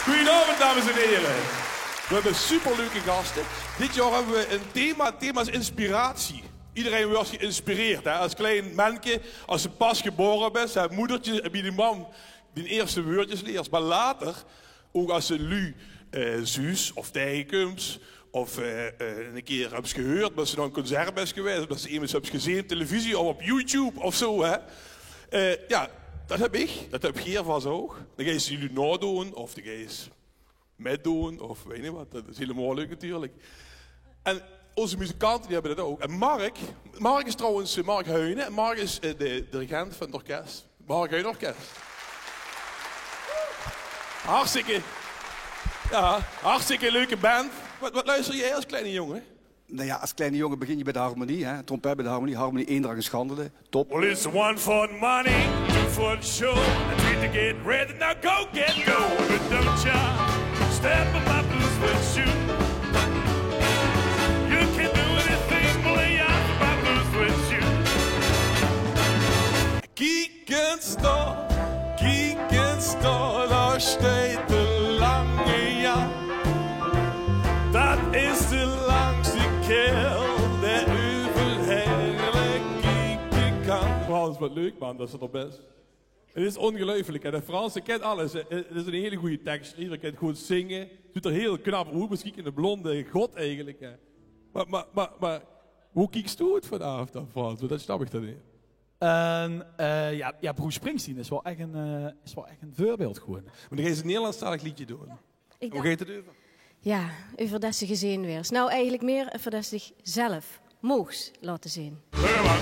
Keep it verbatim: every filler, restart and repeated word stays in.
Goedenavond, dames en heren. We hebben superleuke gasten. Dit jaar hebben we een thema. Het thema is inspiratie. Iedereen wordt geïnspireerd, hè? Als klein menke, als ze pas geboren bent, hè, moedertje, bij die mam die eerste woordjes leert. Maar later, ook als ze lu eh zuus of tegenkomt, of eh, eh, een keer hebt gehoord, dat ze dan concert bent geweest, of dat ze iemand hebt gezien op televisie of op YouTube of zo, hè? Eh, ja, dat heb ik, dat heb geer vast ook. Dan ga je ze lu nadoen, of dan ga je ze metdoen, of weet niet wat. Dat is helemaal leuk natuurlijk. En onze muzikanten die hebben dat ook. En Mark, Mark is trouwens eh, Mark Heunen. En Mark is eh, de dirigent van het orkest. Mark Heunen Orkest. Hartstikke, ja, hartstikke leuke band. Wat, wat luister jij als kleine jongen? Nou ja, als kleine jongen begin je bij de harmonie, hè? Trompet bij de harmonie, harmonie Eendracht en Schandelen. Top. Well, it's one for the money, two for the show, and three to get ready. Now go, get go, but don't ya step on my blue suede shoe. You can do anything, but lay off my blue suede shoe. Kiek eens daar, kiek eens daar, daar steit de lange Jan. Dat is de langste kerel die euverhaer kieke kan. Frans, wat leuk, man, dat ze er best. Het is ongeluiflik. En de Frans, die kent alles. Het is een hele goede tekstschrijver, kent goed zingen. Ziet er heel knap oet, misschien een blonde god eigenlijk. Hè. Maar, maar, maar, maar hoe kiekst doe het vanavond dan, Frans? Want dat snap ik dan niet. En eh, ja, ja, Bruce Springsteen is wel echt een, eh, is wel echt een voorbeeld gewoon. Maar dan ga je een Nederlandstalig liedje doen. Hoe geet het euver? Ja, euver des se gezeen waers. Nou, eigenlijk meer euver des se dich zelf moogs laote zeen. Ja.